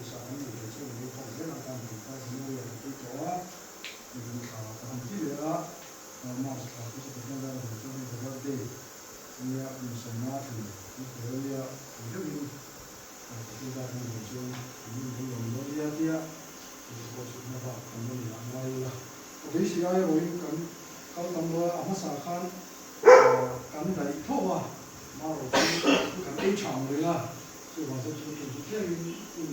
Pawisa kan nei ve chu lei khawm zel ang khan kan kal January ah kan tui tawh a, April thla ka han ti leh a, March thla te chu Pathian zar avang chuan hei ka birthday ania kum sawmna thleng kan fel ania tih deuhin Pathian zar kan vang chuan kan in lo lawm dawn nia tia chu te pawh chu hma bak kan la nei ah ngai ila. Ka beisei ai erawhin kan kal tam lo a, a hmasa khan kan daih tho a, marawh chu kan ei tha ang reng a, Chuvang chuan chu tum chu tlemin in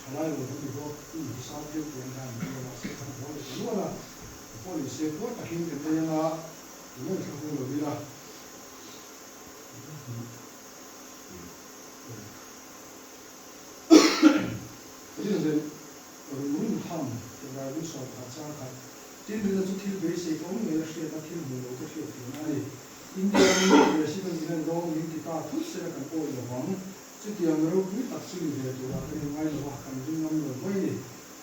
tha lai lo kan ti bawk, in hisap deuh tih ang khan an ti a, mahse kan haw leh ta nual a, ka pawh ni se puar takin kan ei anga tunge thla hung lo ila. Rinhlelh rum rum tham Hebrai ring 11 chang khat tin rina chu thil beisei ka awm ngei a hriat a, thil hmuh lo te hriat fiahna a ni. India ram President min an dawng min ti ta thut sela kan awih lo vang. Chutiang ropui tak chu ni ve turah kan inngai lo va, kan ring ngam lo mai ni.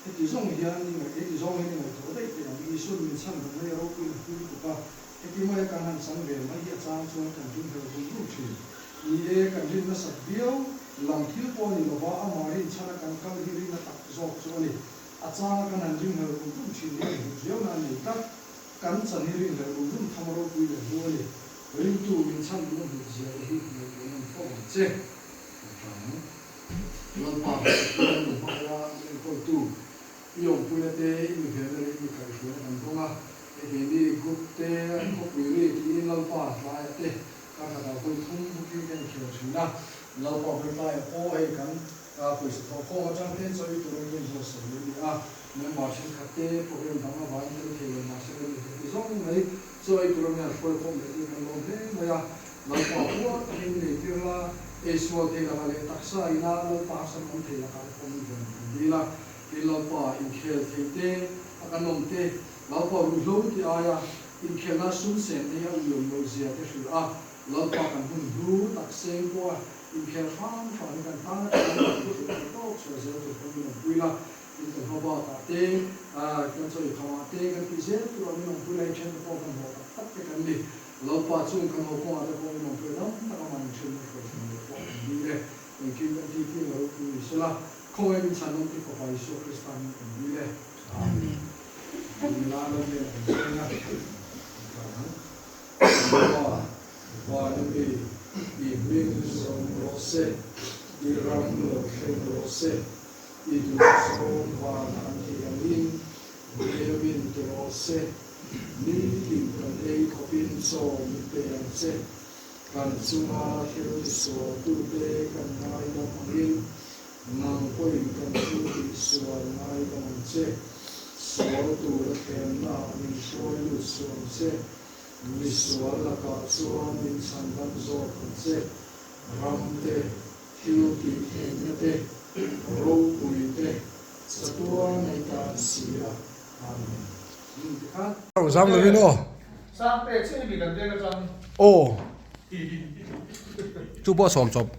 Heti zawng hian i ngaih, heti zawng hian i ngaihtuah daih teh ang. Isuan min chhan dan mai a ropuiin a hlu lutuk a, heti maia kan han chang ve mai hi a chang chuan kan ring hel rum rum thin. Ni e, kan rin nasat viau lam thil pawh a ni lo va, amah rinchhana kan kal hi rinna tak zawk chu a ni. A changa kan han ring hel rum rum thin hian hlut viauna a nei tlat. Kan chan hi rinhlelh rum rum tham ropui leh hlu a ni. Ringtu min chhan duh a hlut zia te hi ngaihtuah nawm fo ang che. Ka tang. Lalpa, Pathian min hmangaih a, min enkawltu, i awmpuina te, i mi venna leh i mi kaihhruaina kan dawng a. Hei keini group te, khawpui ri tiin Lalpa tlaiah te kar khatah vawi thum booking te an khel thin a. Lalpa vawi tlaiah pawh hei kan pawisa thawhkhawm atang te chawi turin min buatsaih leh a ni a. Member thenkhat te program dang avangin tel thei lo mahse kan inheti zawng mai. Chaw ei tura mian hruai khawm leh hi kan lawm hle mai a. Lalpa puar takin nei tir la, ei sual thei lakah leh taksa ina Lalpa harsat awm thei lakah te pawh min vawn kan dil a. Tin Lalpa inkhel thei te, a kan awm te, Lalpa ruihhlo ti aia inkhelna sum sen te hi a uiawm loh zia te hrilh a. Lalpa kan hun hlu tak seng pawh a inkhel hrang hrang hi kan tana tha lo thu hrilh theih tawk chhuah zel tur pawn min awmpui la. Tin kan hma bakah te, kan chawi khamah te kan tih zel turah min awmpui lai then te pawh kan hlawh tak tak te kan ni. Lalpa chung kan haw kawngah te pawh min awmpui a dam tak a man then hruai thlen leh pawh kan ni e. Engkim kan ti tih lo pui ni sela, khawngaih min chhan awm ti Fapa Isua Krista hming kan ni e. Amen. Nula lalmen kan thleng a, kan kal ang. Lalpa, van ami, i hming zawm rawh se, i ram lo thleng rawh se. I duhzawng van an tih angin Lemin ti rawh se, nitin kan ei khawpin chaw min pe ang che. Kan chunga thil tisualtute kan ngaidam angin nang pawhin kan thil tihsual ngaidam ang che. Sual tura thlemnaah min hruai lut suh ang che, misual lakah chuan min chhandam zawk ang che. Ramte Thil tih theihna te, ropui te, chatuan nei ta an si a. Amen. Min ti khan. Aw zam lovin aw. Sangte chiah hi mi kan veng atang. Aw. Chu pawh sawm chawp.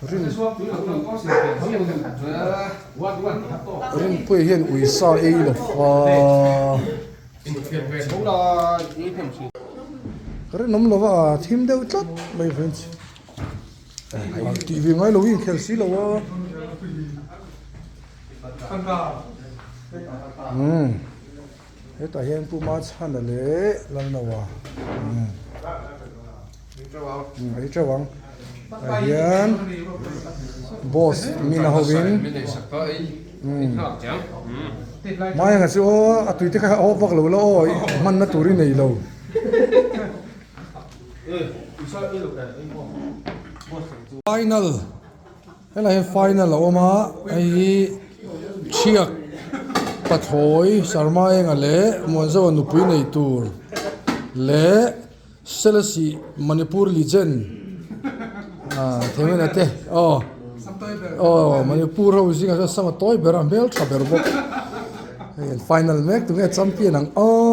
Rin Rinpuia hian uisa ei lo fa ka rinawm lo va a thim deuh tlat mai friends tih ve ngai lo hi inkhel si lo a umm hetah hian Pu Machhana leh Lalnawa umm ei teuh ang. Tah hian boss mina hovin mai anga chu aw a tui te kha a awp vak lo la aw hmanna tur i nei lo. Final helai hian final a awm a hei hi Thiak Pathlawi Sharma enga leh Muanzawa nupui nei tur leh. Selesih Manipur legend ah thengena te aw aw Manipur ho zingah chuan sama tawi ber a hmel tha ber bawk hei an final mek tunge champion ang aw.